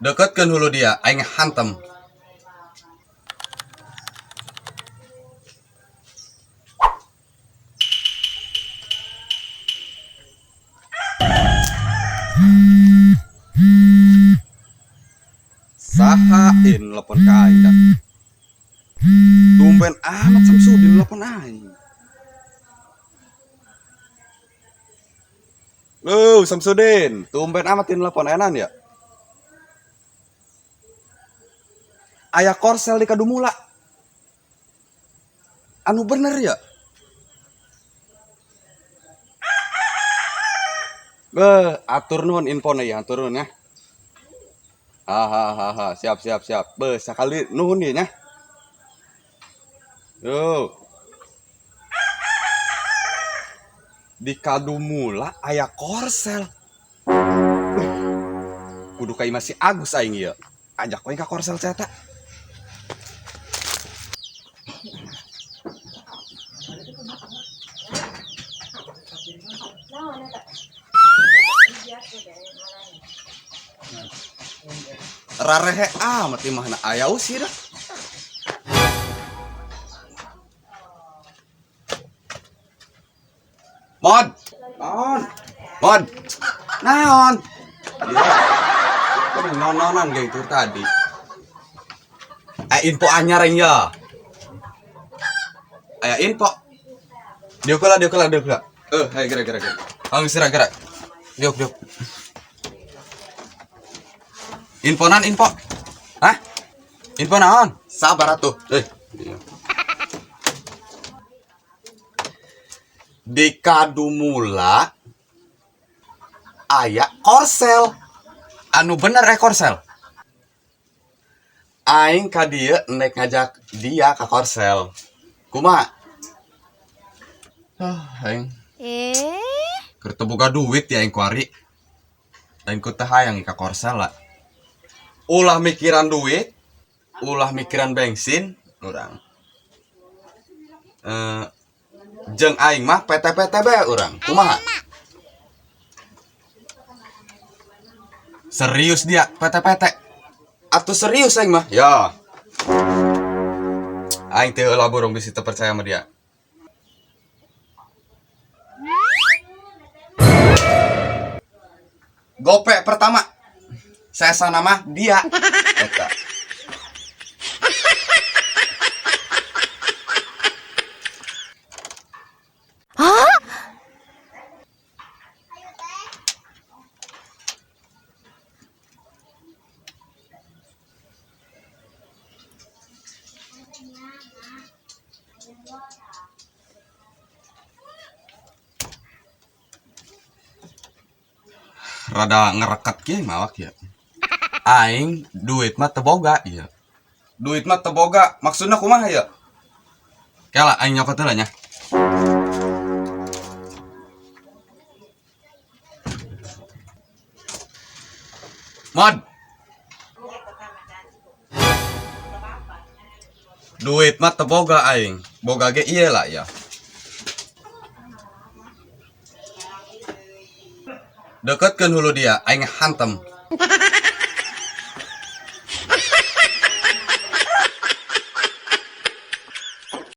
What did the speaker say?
Deketkeun hulu dia, aing hantem. Saha in telepon ka aing dah. Tumben amat Samsudin telepon aing. Lu Samsudin, tumben amat in telepon enan ya. Aya korsel di Kadumula. Anu bener ya? Beh, atur nuhun infona ya, atur nuhun ya. Hahaha, siap siap siap. Beh, sakali nuhun ieu nya. Yo. Di Kadumula aya korsel. Kudu ka imah si Agus aing ieu. Ajak we ka korsel sia eta. Rarehe amat imahna aya usir. Mod. Naon? Mod. Naon? Iya. Nononan geng tur tadi. Eh info anyar aing ya. Aya info. Diuk lah, diuk lah, diuk lah. Eh, hai gerak gerak. Ang gerak gerak. Diuk diuk. Infonan info. Hah? Info naon? Sabar atuh. Eh. Di Kadumula aya korsel. Anu bener eh korsel. Aing ka dieu nek ngajak dia ka korsel. Kumaha? Ah, aing. Eh? Keur teu boga duit ya aing kuari. Lain ku teu hayang ka korsel lah. Ulah mikiran duit, ulah mikiran bensin, urang. Eh, jeung aing mah PT-PT bae urang. Kumaha? Serius dia PT-PT. Atuh serius aing mah. Ya. Aing teh heula burung bisi teu percaya sama dia. Gope pertama. Sesa nama dia. Eta. Hah? Rada ngerekat kieu mawak ya. Aing duit mah teu boga ieu. Duit mah teu boga, maksudna kumaha ya? Kela aing nyokot heula nya. Mod. Duit mah teu boga aing. Boga ge ieu lah ya. Deketkeun hulu dia, aing hantem.